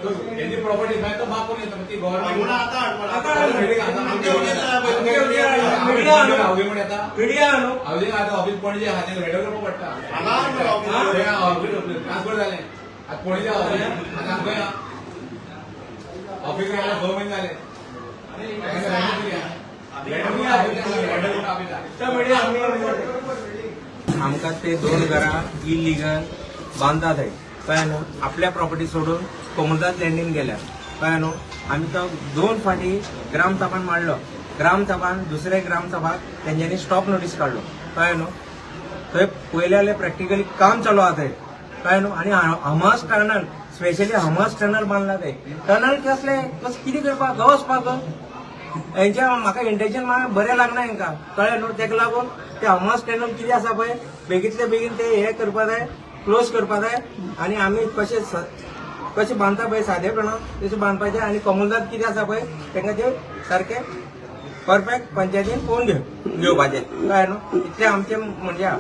हेजी प्रॉपर्टी मागीर तो माफ करून येता, ती गव्हर्नमेंट. म्हणून आता आता हावसिंग म्हणून येता. मिडिया न्हू. हावसिंग आतां ऑफिस पणजे आहा, तें रेडो करपाक पडटा. ऑफिस ट्रान्सफर जालें, आतां पणजे ऑफिस, आतां खंय आहा? ऑफिस गेल्यार 6 म्हयने जाले. मिडिया. आमकां ते दोन घरां इलिगल बांदतात थंय, कळ्ळें न्हू? आपल्या प्रॉपर्टी सोडून कोमुनिदाद लँडीन गेल्या, कळ्ळें न्हू? आमी तो दोन फाटी ग्रामसभान मांडलो. ग्रामसभान दुसरे ग्रामसभाक तेंच्यांनी स्टॉप नोटीस काडलो, कळ्ळें न्हू? थंय पयले जाल्यार प्रॅक्टिकली काम चालू आहा थंय, कळ्ळें न्हू? आनी हमस टनल, स्पेशली हमस टनल बांदला थंय. टनल कसले कस कितें करपाक, खंय वचपाक हेंच्या म्हाका इंटेन्शन म्हाका बरें लागना हेंकां, कळ्ळें न्हू? तेका लागून ते हमस टनल कितें आसा पळय, बेगीतले बेगीन ते हे करपा जाय, क्लोज करपा जाय. आनी आमी कशे कशें बांदता पळय सादेपणान तशें बांदपाचें. आनी कोमुनिदाद कितें आसा पळय, तांकां ते सारकें परफेक्ट पंचायतीन पळोवन घेवपाचें, कळ्ळें न्हू? इतलें आमचें म्हणजे आहा.